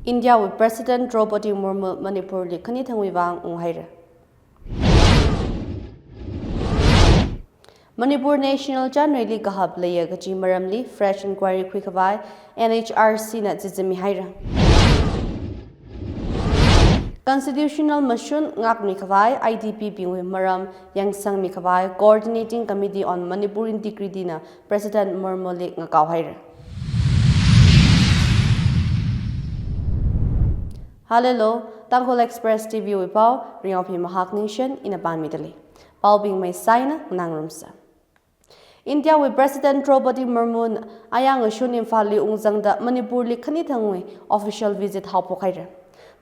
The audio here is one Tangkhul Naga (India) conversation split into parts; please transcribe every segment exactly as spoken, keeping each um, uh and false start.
India wui President Draupadi Murmu Manipur li khanithangwui vang unghaira. Manipur National Chānreili kahap leiya kachi maramli fresh inquiry khuikhavai N H R C na chichimihaira. Constitutional mashun ngakmikhavai I D P bingwui maram yangsangmikhavai Coordinating Committee on Manipur Integrity na President Murmu li ngakao haira. Halelo, Tangkhul Express T V wui pao, Ringyaophi Mahak Ningshen ina pānmidalei. Paobing maisaina nganāngarumsa. India wui President Draupadi Murmu na ayāng ashun Imphal li ungzangda Manipur li khanithangwui official visit haophok haira.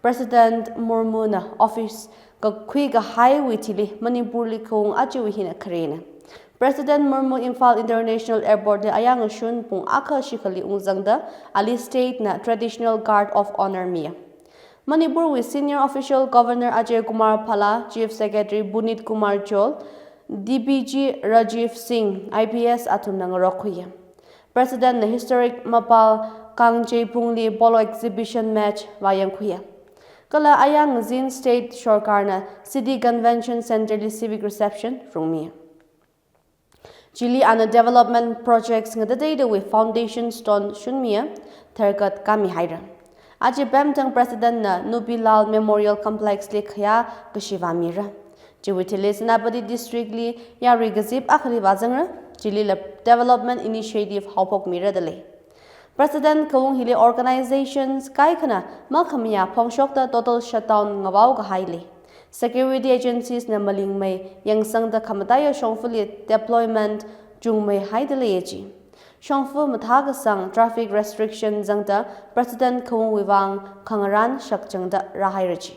President Murmu na office kakhui kahaiwui thili Manipur li khaung achiwui hina kharena. President Murmu Imphal International Airport li ayāng ashun pung akha shikhali ungzangda ali state na Traditional Guard of Honour miya. Manipur wui Senior Official Governor Ajay Kumar Bhalla, Chief Secretary Puneet Kumar Goel, D P G Rajiv Singh, I P S athumna ngarokkhuiya. President na historic mapal Kangjeibung li polo exhibition match vāyangkhuiya. Kala ayāng ngazin state sorkarna City Convention Center li civic reception rungmiya. Chili ana development projects ngatateidawui foundation stone shunmiya, tharkat kāmihaira. Aja pemtang President na Nupi Lal Memorial Complex li khayā kashi vāmira. Chiwui thili Senapati District li yarui kazip akhali vāzangra, chilila development initiative haophokmira dalei. President khaung hili organizations kaikhana makhamayā phongshokta total shutdown ngavao kahai lei. Security agencies na malingmei yangsangda khamataiya shongfali deployment chungmeihaida leiya chi. Shongfa mathākasang traffic restriction zangda President khaungwui vang khangarān shakchangda rāhaira chi.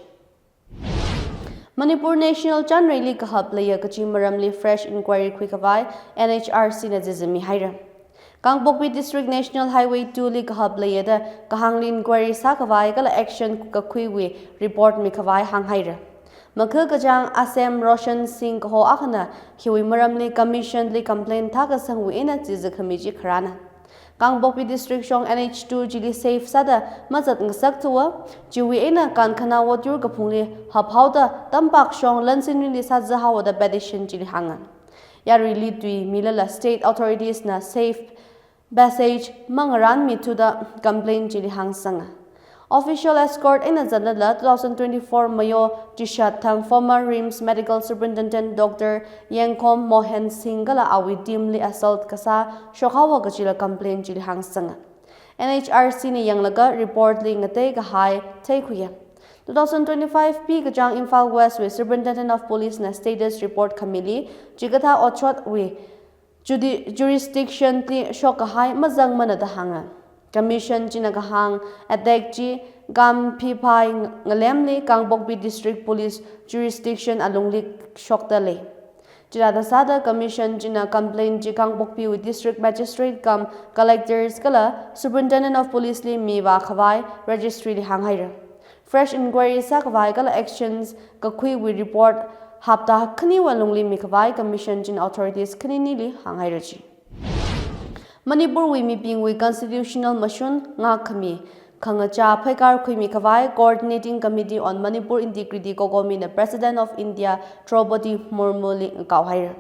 Manipur National Chānreili kahap leiya kachi maramli fresh inquiry khuikhavai N H R C na chichimihaira. Kangpokpi District National Highway two li kahap leiya da kahāngli inquiry sākhavai kala action kakhuiwui report mikhavai hānghaira. Makha kachāng Asem Roshan Singh kaho akhana hiwui maramli commission li complaint thākasangwui eina chichikhami chi kharāna. Kangpokpi District shong N H two chili safe sāda mazatngasakthuwa, chiwui eina Kankhana Wotyur kaphungli haphaoda tampak shong lansinrinli sāzahaowa da petition chili hānga. Yaruili tui milala state authorities na safe passage mangarānmithuda complaint chili hāngsanga. Official escort eina zatlala two thousand twenty-four Mayo chishat thang former RIMS Medical Superintendent Doctor Yengkhom Mohan Singh kala awui team li assault kasā shokhaowa kachila complaint chili hāngsanga. N H R C na yanglaga report li ngateikahai theikhuiya. Two thousand twenty-five P kachāng Imphal West wui Superintendent of Police na status report khamili chikathā otshotwui judi-, jurisdiction li shokkahai mazangmana da hānga. Commission china kahāng attack chi Gampheiphai ngalemli Kangpokpi District Police jurisdiction alungli shokta lei. Chithāda sāda commission china complaint chi Kangpokpiwui District Magistrate cum Collectors kala Superintendent of Police li mivākhavai registry li hānghaira. Fresh inquiry sākhavai kala actions kakhuiwui report hapta khaniwui alungli mikhavai commission china authorities khaninili hānghaira chi. Manipurwui mibingwui constitutional mashun ngakkhami khangachā pheikar khuimikhavai Coordinating Committee on Manipur Integrity COCOMI na President of India Draupadi Murmu li ngakaohaira.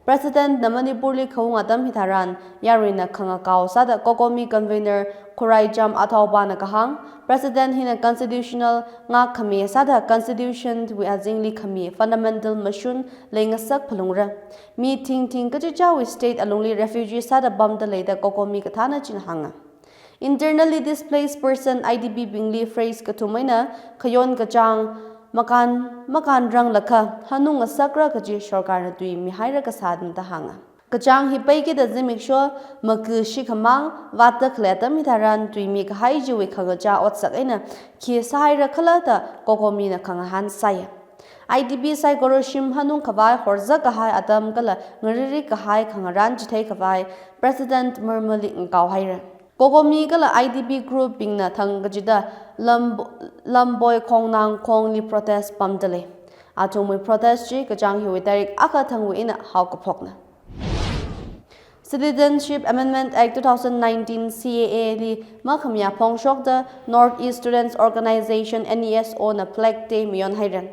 President na Manipur li khaung atam hitharan yaruina khangakao sāda COCOMI convener Khuraijam Athaopana kahāng, President hina constitutional ngakkhami sāda constitution wui azingli khami fundamental mashun leingasak phalungra. Mi thingthing kachichāwui state alungli refugee sāda pamda lei da COCOMI kathāna china hānga. Internally displaced person, I D P bingli phrase kathum eina khayon kachāng makān, makānranglakha hanung ngasakra kaji sorkarna tui mihaira kasāna da hānga. Kachāng hi peikida zimiksho maka shikhamang vātda khalei atam hitharan tui mikahai chiwui khangachā otsak eina khi sāhaira khala da COCOMI na khangahān sāya. I D P saikora shim hanungkhavai horzak kahai atam kala ngaririk kahai khangarān chitheikhavai President Murmu li ngakaohaira. COCOMI kala I D P group bingna thang kachida Lamb-, Lamboi Khongnang khongli protest pamda lei. Athumwui protest chi kachāng hiwui tarik akha thangwui eina haokaphokna. Citizenship Amendment Act two thousand nineteen, C A A li makhamayā phongshokta North East Students Organization, N E S O na Flag Day mayonhaira.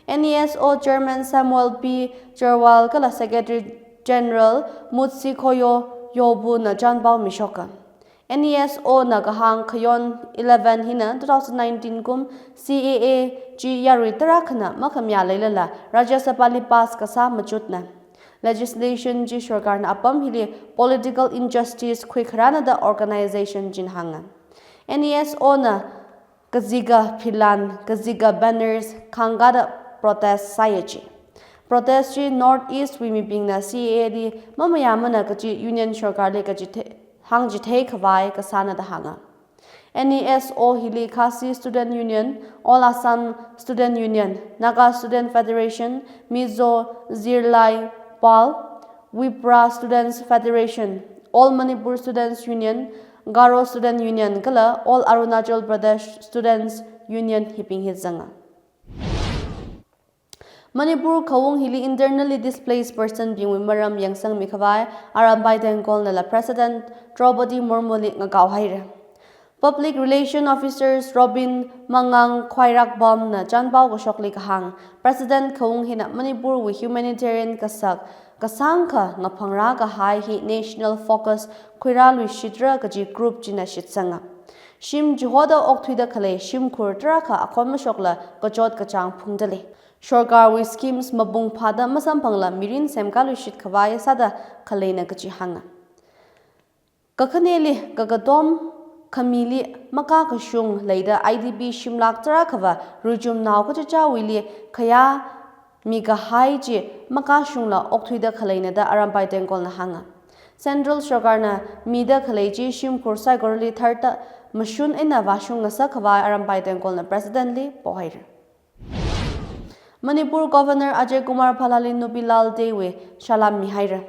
N E S O Chairman Samuel P Cherwal kala Secretary General Mutsi Khoyo Yobu na chānpao mishoka. N E S O na kahāng khayon eleven hina two thousand nineteen kum C A A chi yarui tarākhana makhamayā leilala Rajya Sabha li pass kasā machutna. Legislation chi sorkarna apam hili political injustice khuikharāna da organization china hānga. N E S O na kazika philan, kazika banners khangkāda protest sāya chi. Protest chi North East wui mibingna C A A li mamayāmana kachi Union sorkarli kachi the-, hāngchithei khavai kasāna da hānga. N E S O hili Khasi Student Union, All Assam Student Union, Naga Student Federation, Mizo Zirlai Pal, Wipra Students Federation, All Manipur Students Union, Garo Student Union kala All Arunachal Pradesh Students Union hibing hi zanga. Manipur khaung hili internally displaced person bingwui maram yangsangmi khavai Arambai Tenggolnala President Draupadi Murmuli ngakaohaira. Public Relation Officers Robin Mangang Khwairakbomna chānpao kashokli kahāng, President khaung hina Manipurwui humanitarian kasak kasāngkha ngaphangrā kahai hi national focus khuirāluishitra kaji group china shitsanga. Shim chihoda okthuida khalei shimkhur tarākha akhon mashokla kachot kachāng phungdalei. Sorkarwui schemes mapung phāda masamphangla mirin semkāluishit khavai sāda khaleina kaji hānga. Kakhaneli kakatom khamili makakashung leida I D P shimlak tarākhava ruichumnao kachichāwuili khayāmi kahai chi makashungla okthuida khaleina da Arambai Tenggolna hānga. Central sorkarna mida khalei chi shimkhur saikorali tharda mashun eina vāshung ngasak khavai Arambai Tenggolna President li pohaira. Manipur Governor Ajay Kumar Bhalla li Nupi Lal Day wui salam mihaira.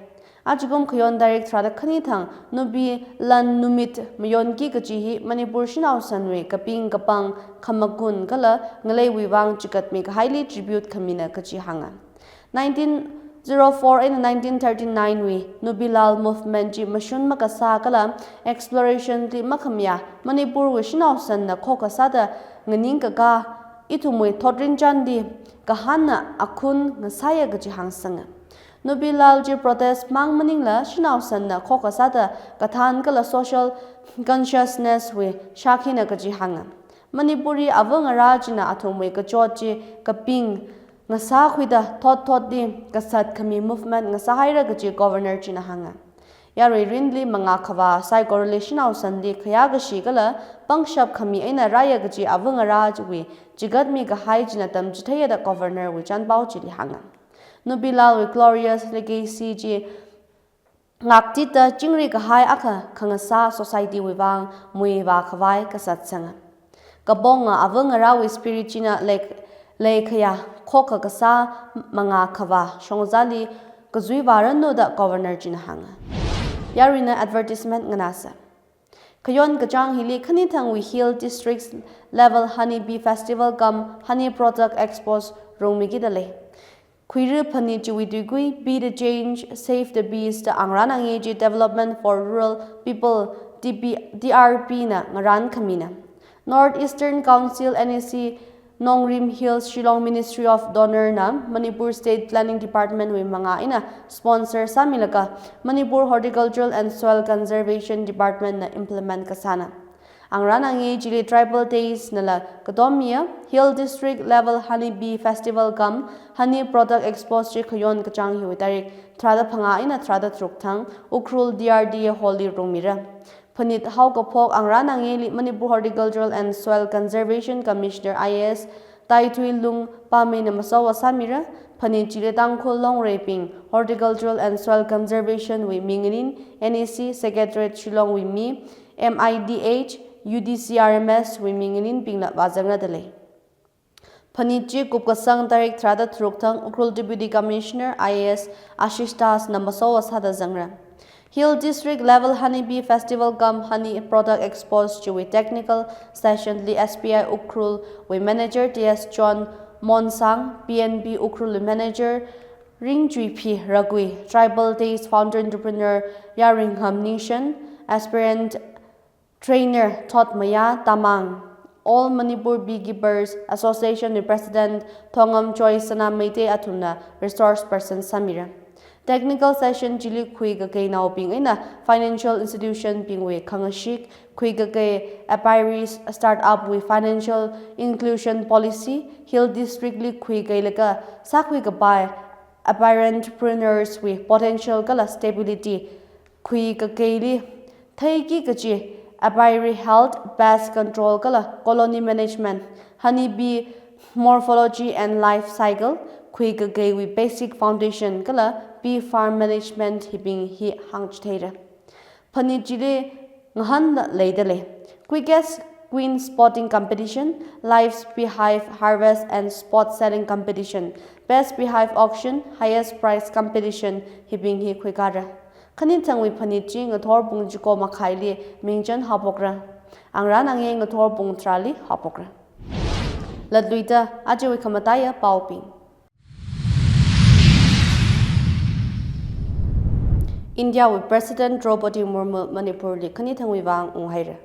Ajakum khayon tarik tharāda khani thang Nupi Lan Numit mayonki kaji hi Manipur Shanao-sanwui kaping kapāng khamagun kala ngaleiwui vang chigatmi kahaili tribute khamina kaji hānga. Nineteen zero four eina nineteen thirty-nine wui Nupi Lal movement chi mashun makasā kala exploration li makhamayā Manipurwui shanao-sanna khokkha sāda nganingkakā ithumwui thotrinchānli kahānna akhun ngasāya kaji hāngsanga. Nupi Lal chi protest mang maningla shanao-sanna khokkha sāda kathān kala social consciousness wui shakhina kaji hānga. Manipuri ava ngarā china athumwui kachot chi kaping ngasākhuida thot thotli kasat khami movement ngasāhaira kaji Governor china hānga. Yarui rinli mangā khavā saikorali shanao-sanli khayākashi kala pangshap khami eina rāya kaji ava ngarā chiwui chigatmi kahai china tamchitheiya da Governor wui chānpao chili hānga. Nupi Lalwui glorious legacy chi ngaktita chingri kahai akha khangasā society wui vang muivā khavai kasat sanga. Kaponga ava ngarāwui spirit china lei, leikhayā khokkha kasā mangā khavā shongzali kazui vāranu da Governor china hānga. Yaruina advertisement nganāsa. Khayon kachāng hili khani thangwui Hill Districts Level Honey Bee Festival cum Honey Product Expos rungmikida lei. Khuira phanit chiwui tuikui Be the Change, Save the Bees da Angarān Angei chi Development for Rural People, D P, D R P na ngarān khamina. North Eastern Council, N E C, Nongrim Hills Shillong Ministry of DoNER na Manipur State Planning Department wui mangā eina sponsor sāmilaga Manipur Horticultural and Soil Conservation Department na implement kasāna. Angarān Angei chili Tribal Days nala katommiya Hill District Level Honey Bee Festival cum Honey Product Expos chi khayon kachāng hiwui tarik tharāda phangā eina tharāda tharuk thang Ukhrul D R D A Hall li rungmira. Phanit haokaphok Angarān Angeili Manipur Horticultural and Soil Conservation Commissioner I A S Taithuilung Pameina masowa sāmira. Phanit chili Tangkhul Longreibing Horticultural and Soil Conservation wui minganin, N E C Secretariat Shillong wui mi, M I D H, U D C R M S wui minganinbingla vāzangra dalei. Phanit chi kupkasang tarik tharāda tharuk thang Ukhrul Deputy Commissioner I A S Ashish Das na masowa sāda zangra. Hill District Level Honey Bee Festival cum Honey Product Expos chiwui technical session li S B I Ukhrul wui Manager T S John Monsang, P N B Ukhrul wui Manager Ringchuiphi Ragui, Tribal Days founder entrepreneur Yaringham Ningshen, aspirant trainer Thotmaya Tamang, All Manipur Beekeepers Association wui president Thongam Joy Sanameitei athumna resource person sāmira. Technical session chili khuikakei naobing eina financial institution bingwui khangashik, khuikakei apiary startup wui financial inclusion policy, hill district li khuikeilaga sākhui kapai apiary entrepreneurs wui potential kala stability, khuikakeili theiki kachi apiary health, pest control kala colony management, honey bee morphology and life cycle, khuikakeiwui basic foundation kala bee farm management hibing hi hāngchitheira. Phanit chili ngahānda leidalei. Quickest Queen Spotting Competition, Live Beehive Harvest and Spot Selling Competition, Best Beehive Auction, Highest Prize Competition hibing hi khuikara. Khanithangwui phanit chi ngathor pung chiko makhaili mingchan haophokra. Angrān angye ngathor pung tharāli haophokra. Latluida ajawui khamataiya paobing. India wui President Draupadi Murmu Manipur li khanithangwui vang unghaira.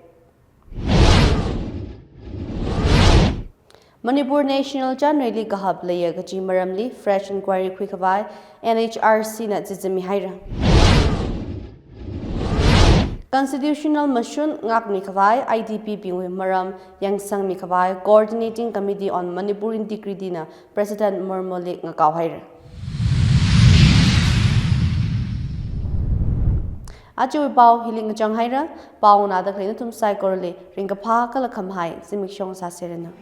Manipur National Chānreili kahap leiya kachi maramli fresh inquiry khuikhavai N H R C na chichimihaira. Constitutional mashun ngākmikhavai I D P bingwui maram yangsangmikhavai Coordinating Committee on Manipur Integrity na President Murmu li ngakaohaira. Ajawui pao hili ngachang haira, pao nganāda khalei nathum saikorali ringkaphā kala khamahai zimiksho sāseranu.